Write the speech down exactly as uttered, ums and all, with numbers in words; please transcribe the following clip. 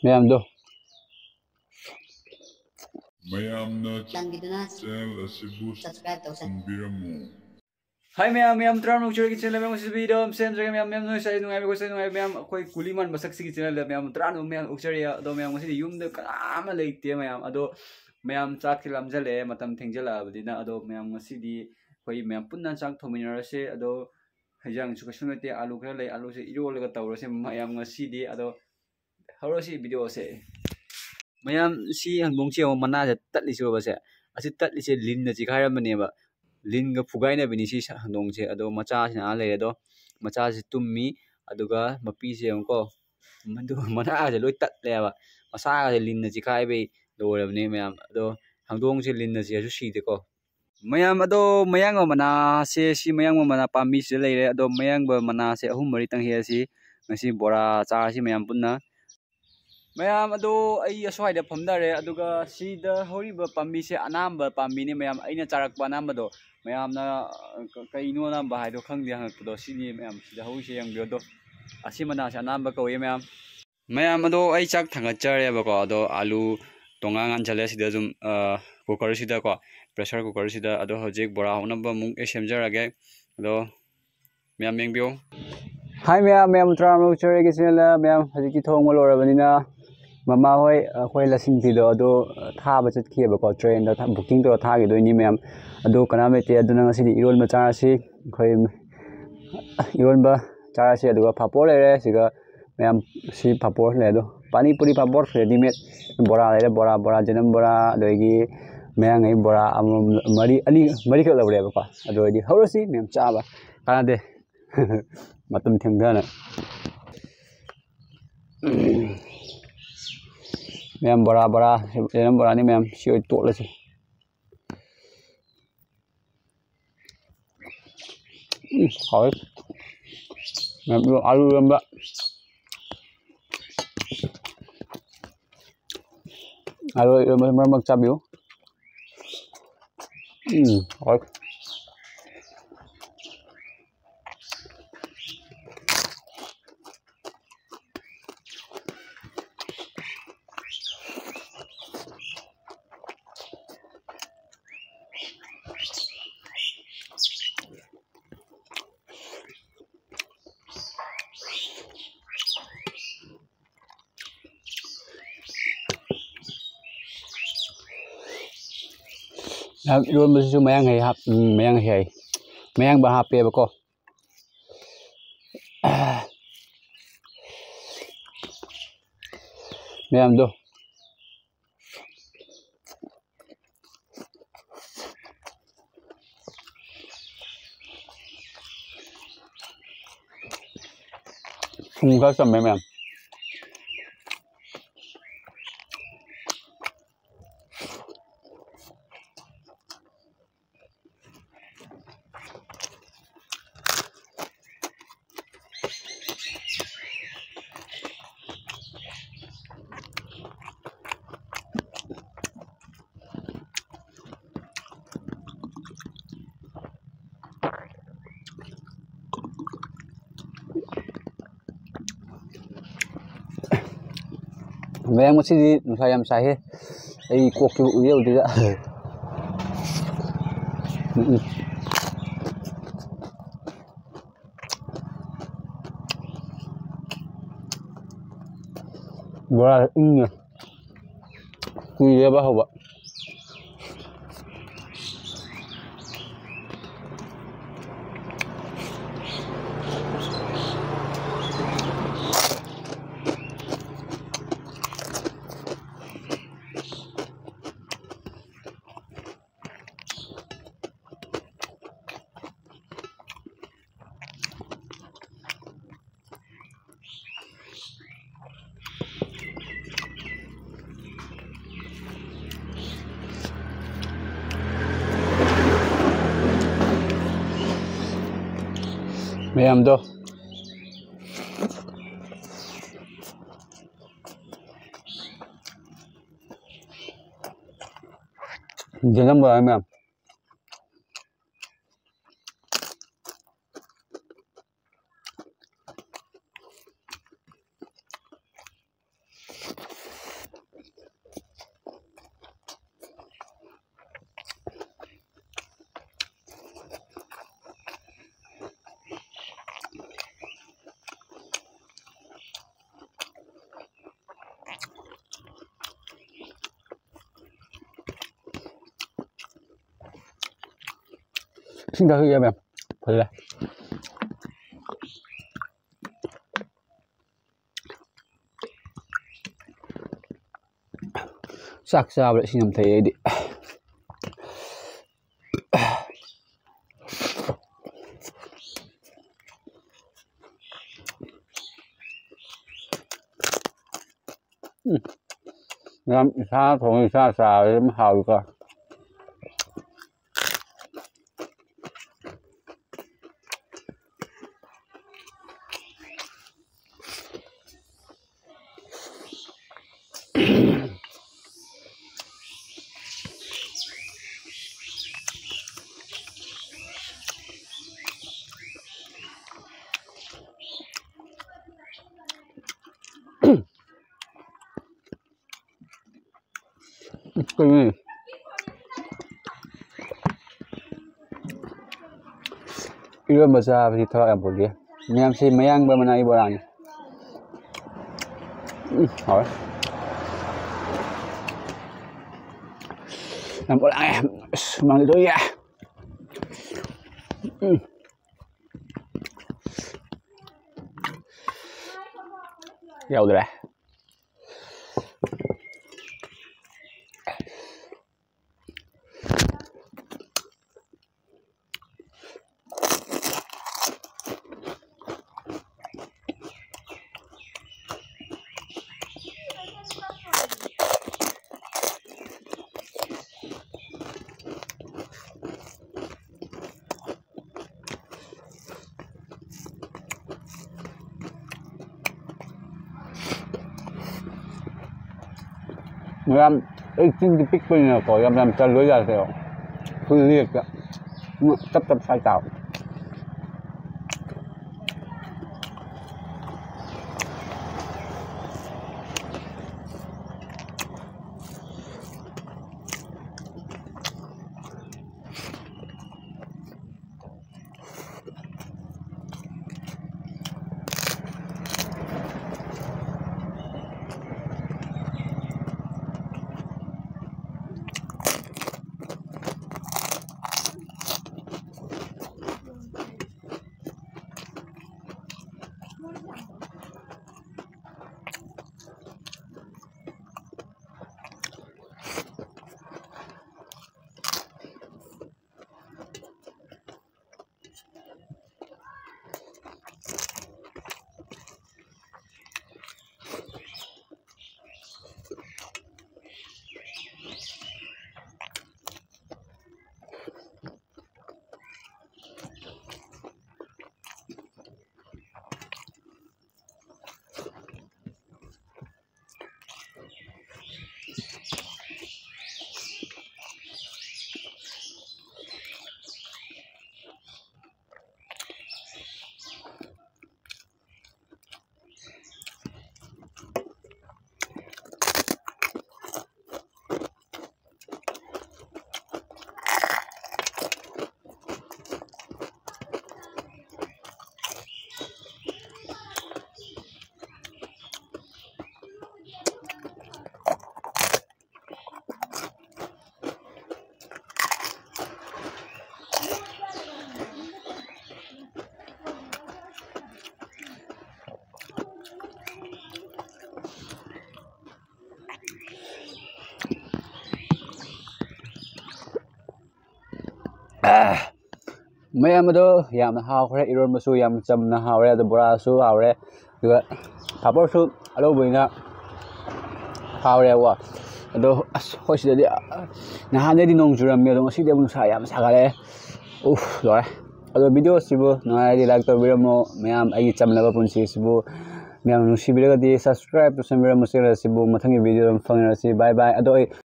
ꯃꯌꯥꯝꯗꯣ꯫ ꯃꯌꯥꯝꯅ ꯆꯥꯟꯕꯤꯗꯨꯅ channel ꯑꯁꯤꯕꯨ subscribe ꯇꯧꯁꯟꯕꯤꯔꯝꯃꯨ꯫ ꯍꯥꯏ ꯃꯌꯥꯝ, ꯃꯌꯥꯝ ꯇꯔꯥꯃꯔꯨꯛ ꯆꯔꯒꯤ channel ꯃꯌꯥꯝ ꯉꯁꯤ video ꯑꯃ ꯁꯦꯝꯖꯔꯒꯦ ꯃꯌꯥꯝ꯫ ꯃꯌꯥꯝ ꯅꯣꯏ ꯁꯥꯏ ꯅꯨꯡꯉꯥꯏꯕ ꯈꯣꯠꯁꯥꯏ ꯅꯨꯡꯉꯥꯏꯕ ꯃꯌꯥꯝ꯫ ꯑꯩꯈꯣꯏ ꯀꯨꯂꯤ ꯃꯥꯟꯕ ꯁꯛꯁꯤꯒꯤ channelꯗ ꯃꯌꯥꯝ ꯇꯔꯥꯃꯔꯨꯛ ꯃꯌꯥꯝ ꯑꯣꯛꯆꯔꯤ꯫ ꯑꯗꯣ ꯃꯌꯥꯝ ꯉꯁꯤꯗꯤ ꯌꯨꯝꯗ ꯀꯅꯥ ꯑꯃ ꯂꯩꯇꯦ ꯃꯌꯥꯝ꯫ ꯑꯗꯣ ꯃꯌꯥꯝ ꯆꯥꯛꯁꯤ ꯂꯥꯝꯖꯜꯂꯛꯑꯦ, ꯃꯇꯝ ꯊꯦꯡꯖꯜꯂꯛꯑꯕꯅꯤꯅ꯫ ꯑꯗꯣ ꯃꯌꯥꯝ ꯉꯁꯤꯗꯤ ꯑꯩꯈꯣꯏ ꯃꯌꯥꯝ ꯄꯨꯟꯅ ꯆꯥꯛ ꯊꯣꯡꯃꯤꯟꯅꯔꯁꯦ꯫ ꯑꯗꯣ ꯍꯩꯖꯥꯡꯁꯨ ꯀꯩꯁꯨ ꯂꯩꯇꯦ, ꯑꯥꯂꯨ ꯈꯔ ꯂꯩ, ꯑꯥꯂꯨꯁꯦ ꯏꯔꯣꯜꯂꯒ ꯇꯧꯔꯁꯦ ꯃꯌꯥꯝ ꯉꯁꯤꯗꯤ꯫ ꯑꯗꯣ ꯍꯧꯔꯁꯤ videoꯁꯦ꯫ ꯃꯌꯥꯝ ꯁꯤ ꯍꯪꯗꯣꯡꯁꯤ ꯌꯦꯡꯉꯣ, ꯃꯅꯥꯁꯦ ꯇꯠꯂꯤꯁꯤ ꯎꯔꯕꯁꯦ? ꯑꯁꯤ ꯇꯠꯂꯤꯁꯦ ꯂꯤꯟꯅ ꯆꯤꯈꯥꯏꯔꯝꯕꯅꯦꯕ꯫ ꯂꯤꯟꯒ ꯐꯨꯒꯥꯏꯅꯕꯅꯤ ꯁꯤ ꯁ-, ꯍꯪꯗꯣꯡꯁꯦ꯫ ꯑꯗꯣ ꯃꯆꯥꯁꯤꯅ ꯑꯥ ꯂꯩꯔꯦ꯫ ꯑꯗꯣ ꯃꯆꯥꯁꯤ ꯇꯨꯝꯃꯤ꯫ ꯑꯗꯨꯒ ꯃꯄꯤꯁꯦ ꯌꯦꯡꯉꯨꯀꯣ, ꯃꯗꯨ ꯃꯅꯥꯒꯁꯦ ꯂꯣꯏ ꯇꯠꯂꯦꯕ꯫ ꯃꯁꯥꯒꯁꯦ ꯂꯤꯟꯅ ꯆꯤꯈꯥꯏꯕꯩ ꯂꯣꯏꯔꯕꯅꯦ ꯃꯌꯥꯝ꯫ ꯑꯗꯣ ꯍꯪꯗꯣꯡꯁꯦ ꯂꯤꯟꯅ ꯆꯤꯛꯑꯁꯨ ꯁꯤꯗꯦꯀꯣ꯫ ꯃꯌꯥꯝ ꯑꯗꯣ ꯃꯌꯥꯡꯕ ꯃꯅꯥꯁꯦ, ꯁꯤ ꯃꯌꯥꯡꯕ ꯃꯅꯥ ꯄꯥꯝꯕꯤꯁꯤꯗ ꯂꯩꯔꯦ꯫ ꯑꯗꯣ ꯃꯌꯥꯡꯕ ꯃꯅꯥꯁꯦ ꯑꯍꯨꯝ ꯃꯔꯤꯇꯪ ꯍꯦꯛꯑꯁꯤ꯫ ꯉꯁꯤ ꯕꯣꯔꯥ ꯆꯥꯔꯁꯤ ꯃꯌꯥꯝ ꯄꯨꯟꯅ꯫ ꯃꯌꯥꯝ ꯑꯗꯣ ꯑꯩ ꯑꯁ꯭ꯋꯥꯏꯗ ꯐꯝꯊꯔꯦ꯫ ꯑꯗꯨꯒ ꯁꯤꯗ ꯍꯧꯔꯤꯕ ꯄꯥꯝꯕꯤꯁꯦ ꯑꯅꯥꯝꯕ ꯄꯥꯝꯕꯤꯅꯤ ꯃꯌꯥꯝ꯫ ꯑꯩꯅ ꯆꯥꯔꯛꯄ ꯑꯅꯥꯝꯕꯗꯣ ꯃꯌꯥꯝꯅ, ꯑ, ꯀ-, ꯀꯩꯅꯣ ꯑꯅꯥꯝꯕ ꯍꯥꯏꯗꯣ ꯈꯪꯗꯦ ꯍꯪꯉꯛꯄꯗꯣ꯫ ꯁꯤꯅꯤ ꯃꯌꯥꯝ ꯁꯤꯗ ꯍꯧꯔꯤꯁꯦ ꯌꯦꯡꯕꯤꯌꯣ꯫ ꯑꯗꯣ ꯑꯁꯤ ꯃꯅꯥꯁꯦ ꯑꯅꯥꯝꯕ ꯀꯧꯏ ꯃꯌꯥꯝ꯫ ꯃꯌꯥꯝ ꯑꯗꯣ ꯑꯩ ꯆꯥꯛ ꯊꯥꯡꯒꯠꯆꯔꯦꯕꯀꯣ꯫ ꯑꯗꯣ ꯑꯥꯂꯨ ꯇꯣꯉꯥꯟ ꯉꯥꯟꯁꯜꯂꯦ ꯁꯤꯗ ꯁꯨꯝ, ꯑ, cookerꯁꯤꯗꯀꯣ, pressure cookerꯁꯤꯗ꯫ ꯑꯗꯣ ꯍꯧꯖꯤꯛ ꯕꯣꯔꯥ ꯍꯧꯅꯕ ꯑꯃꯨꯛ ꯑꯩ ꯁꯦꯝꯖꯔꯒꯦ꯫ ꯑꯗꯣ ꯃꯌꯥꯝ ꯌꯦꯡꯕꯤꯌꯨ꯫ ꯍꯥꯏ ꯃꯌꯥꯝ, ꯃꯌꯥꯝ ꯇꯔꯥꯃꯔꯨꯛ ꯆꯔꯒꯤ channelꯗ ꯃꯌꯥꯝ ꯍꯧꯖꯤꯛꯇꯤ ꯊꯣꯡꯕ ꯂꯣꯏꯔꯕꯅꯤꯅ ꯃꯃꯥ ꯍꯣꯏ ꯑꯩꯈꯣꯏ ꯂꯁꯤꯡ ꯐꯤꯗꯣ ꯑꯗꯨ ꯊꯥꯕ ꯆꯠꯈꯤꯑꯕꯀꯣ, trainꯗ ꯊꯥ-, booking ꯇꯧꯔ ꯊꯥꯈꯤꯗꯣꯏꯅꯤ ꯃꯌꯥꯝ꯫ ꯑꯗꯨ ꯀꯅꯥꯝ ꯂꯩꯇꯦ, ꯑꯗꯨꯅ ꯉꯁꯤꯗꯤ ꯏꯔꯣꯟꯕ ꯆꯥꯔꯁꯤ꯫ ꯑꯩꯈꯣꯏ ꯏꯔꯣꯟꯕ ꯆꯥꯔꯁꯤ꯫ ꯑꯗꯨꯒ ꯄꯥꯐꯣꯔ ꯂꯩꯔꯦ ꯁꯤꯒ ꯃꯌꯥꯝ, ꯁꯤ ꯄꯥꯐꯣꯔ ꯂꯩ꯫ ꯑꯗꯣ ꯄꯥꯅꯤ ꯄꯨꯔꯤ ꯄꯥꯐꯣꯔ readymade, ꯕꯣꯔꯥ ꯂꯩꯔꯦ, ꯕꯣꯔꯥ, ꯕꯣꯔꯥ, ꯖꯅꯝ ꯕꯣꯔꯥ, ꯑꯗꯒꯤ ꯃꯌꯥꯡꯉꯩ ꯕꯣꯔꯥ ꯑꯃꯃꯝ ꯃꯔꯤ, ꯑꯅꯤ, ꯃꯔꯤꯈꯛ ꯂꯧꯔꯦꯕꯀꯣ꯫ ꯑꯗꯨ ꯑꯣꯏꯔꯗꯤ ꯍꯧꯔꯁꯤ ꯃꯌꯥꯝ ꯆꯥꯕ꯫ ꯀꯥꯟꯅꯗꯦ꯫ ꯃꯇꯝ ꯊꯦꯡꯊꯅ꯫ ꯃꯌꯥꯝ ꯕꯣꯔꯥ, ꯕꯣꯔꯥ, ꯂꯩꯔꯝ ꯕꯣꯔꯥꯅꯤ ꯃꯌꯥꯝ꯫ ꯁꯤ ꯑꯣꯏ ꯇꯣꯠꯂꯁꯤ꯫ ꯎꯝ, ꯍꯥꯎꯋꯦ꯫ ꯃꯌꯥꯝ ꯑꯥꯂꯨ ꯏꯔꯣꯝꯕ꯫ ꯑꯥꯂꯨ ꯏꯔꯣꯝꯕ ꯃꯔꯛ ꯃꯔꯛ ꯆꯥꯕꯤꯌꯨ꯫ ꯎꯝ, ꯍꯥꯎꯋꯦ꯫ ꯏꯔꯣꯟꯕꯁꯤꯁꯨ ꯃꯌꯥꯡ ꯍꯩ ꯍꯥꯞ-, ꯎꯝ, ꯃꯌꯥꯡ ꯍꯩ ꯍꯥꯏ, ꯃꯌꯥꯡꯕ ꯍꯥꯞꯄꯦꯕꯀꯣ꯫ ꯃꯌꯥꯝꯗꯣ꯫ ꯊꯨꯝ ꯈꯔ ꯆꯝꯃꯦ ꯃꯌꯥꯝ꯫ ꯃꯌꯥꯝ, ꯉꯁꯤꯗꯤ ꯅꯨꯡꯁꯥ ꯌꯥꯝ ꯁꯥꯏꯍꯦ꯫ ꯑꯩ ꯀꯣꯛꯁꯤꯕꯨ ꯎꯏꯌꯦ ꯍꯧꯖꯤꯛ꯫ ꯎꯝ, ꯎꯝ꯫ ꯕꯣꯔꯥ ꯏꯪꯉꯦ꯫ ꯀꯨꯏꯔꯦꯕ ꯍꯧꯕ꯫ ꯃꯌꯥꯝꯗꯣ꯫ ꯌꯦꯅꯝ ꯕꯣꯔꯥ ꯃꯌꯥꯝ꯫ ꯏꯁꯤꯡ ꯊꯛꯈꯤꯒꯦ ꯃꯌꯥꯝ꯫ ꯐꯨꯜꯂꯦ꯫ ꯆꯥꯛ ꯆꯥꯕꯗ ꯏꯁꯤꯡ ꯌꯥꯝ ꯊꯛꯑꯦ ꯑꯩꯗꯤ꯫ ꯎꯝ꯫ ꯌꯥꯝ ꯏꯁꯥꯅ ꯊꯣꯡꯉ ꯏꯁꯥ ꯆꯥꯕꯁꯦ ꯑꯗꯨꯝ ꯍꯥꯎꯋꯤꯀꯣ꯫ ꯀꯩꯅꯣꯅꯦ? ꯏꯔꯣꯟꯕ ꯆꯥꯕꯁꯤ ꯊꯋꯥꯏ ꯌꯥꯝ ꯐꯗꯦ꯫ ꯃꯌꯥꯝꯁꯤ ꯃꯌꯥꯡꯕ ꯃꯅꯥꯏ ꯕꯣꯔꯥꯅꯤ꯫ ꯎꯝ, ꯍꯥꯎꯋꯦ꯫ ꯌꯥꯝ ꯕꯣꯔꯥ ꯂꯥꯡꯉꯦ꯫ ꯑꯁ, ꯍꯨꯃꯥꯡꯗꯤ ꯊꯣꯛꯏꯌꯦ꯫ ꯎꯝ꯫ ꯌꯥꯎꯗ꯭ꯔꯦ꯫ ꯌꯥꯝ, ꯑꯩ ꯆꯤꯟꯗꯤ ꯄꯤꯛꯄꯅꯤꯅꯀꯣ, ꯌꯥꯝ ꯌꯥꯝ ꯆꯜꯂꯣꯏ ꯌꯥꯗꯦꯕ꯫ ꯐꯨꯜ ꯂꯦꯛꯇ ꯇꯞ ꯇꯞ ꯁꯥꯏ ꯇꯥꯕ꯫ ꯃꯌꯥꯝ ꯑꯗꯣ ꯌꯥꯝꯅ ꯍꯥꯎꯈ꯭ꯔꯦ, ꯏꯔꯣꯟꯕꯁꯨ ꯌꯥꯝ ꯆꯝꯅ ꯍꯥꯎꯔꯦ, ꯑꯗꯣ ꯕꯣꯔꯥꯁꯨ ꯍꯥꯎꯔꯦ, ꯑꯗꯨꯒ ꯄꯥꯄꯣꯔꯁꯨ ꯑꯂꯧꯕꯅꯤꯅ ꯍꯥꯎꯔꯦꯀꯣ꯫ ꯑꯗꯣ ꯑꯁ, ꯑꯩꯈꯣꯏ ꯁꯤꯗꯗꯤ ꯅꯍꯥꯟꯗꯩꯗꯤ ꯅꯣꯡ ꯆꯨꯔꯝꯃꯦ, ꯑꯗꯣ ꯉꯁꯤꯗꯤ ꯑꯃꯨꯛ ꯅꯨꯡꯁꯥ ꯌꯥꯝ ꯁꯥꯒꯠꯂꯛꯑꯦ꯫ ꯎꯐ, ꯂꯣꯏꯔꯦ꯫ ꯑꯗꯣ ꯚꯤꯗꯤꯑꯣꯁꯤꯕꯨ ꯅꯨꯡꯉꯥꯏꯔꯗꯤ ꯂꯥꯏꯛ ꯇꯧꯕꯤꯔꯝꯃꯣ ꯃꯌꯥꯝ, ꯑꯩꯒꯤ ꯆꯝꯂꯕ ꯄꯨꯟꯁꯤꯁꯤꯕꯨ ꯃꯌꯥꯝ ꯅꯨꯡꯁꯤꯕꯤꯔꯒꯗꯤ ꯁꯕꯁꯀ꯭ꯔꯥꯏꯕ ꯇꯧꯁꯟꯕꯤꯔꯝꯃꯣ ꯆꯦꯅꯦꯜ ꯑꯁꯤꯕꯨ꯫ ꯃꯊꯪꯒꯤ ꯚꯤꯗꯤꯑꯣꯗ ꯑꯃꯨꯛ ꯐꯪꯅꯔꯁꯤ꯫ ꯕꯥꯏ ꯕꯥꯏ꯫ ꯑꯗꯣ ꯑꯩ